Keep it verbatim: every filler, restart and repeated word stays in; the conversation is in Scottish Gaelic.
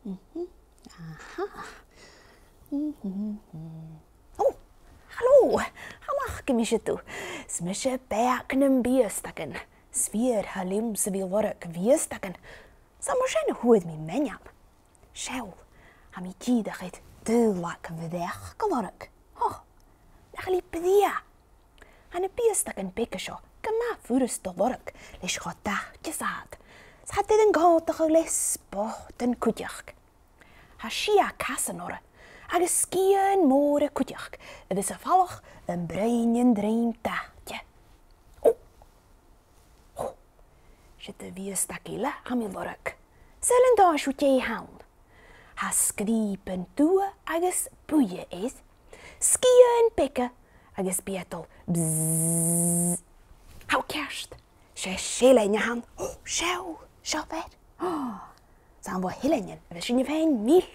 Mhm. Aha. Mhm. Ò, halò! Tha mi a' faicinn mise thu. 'S mise Beag nam Biastagan. 'S fìor thoil leamsa a bhith a' lorg bhiastagan. 'S ann mar sin a fhuair mi m' ainm. Seall, tha mi dìreach air daolag bhreac a lorg. Ho, nach eil i brèagha? Tha na biastagan beaga seo gu math furasta a lorg leis cho dathte 's a tha iad. 'S tha iad air an còmhdachadh le spotan cuideachd. Tha sia casan orra agus sgian mòra cuideachd a bhios a' falach am broinn an druim dathte. Ò! Ò! Seo biastag eile a tha mi a' lorg. Saoil an tomhais thu dè th' ann? Tha sgrìoban dubha agus buidhe air, sgian beaga agus bidh e a' dol bzzz. Tha thu ceart. 'S e seillean a th' ann. Ò, seall, seo fear. Ò, 's ann bho sheilleanan a bhios sinn a' faighinn mil.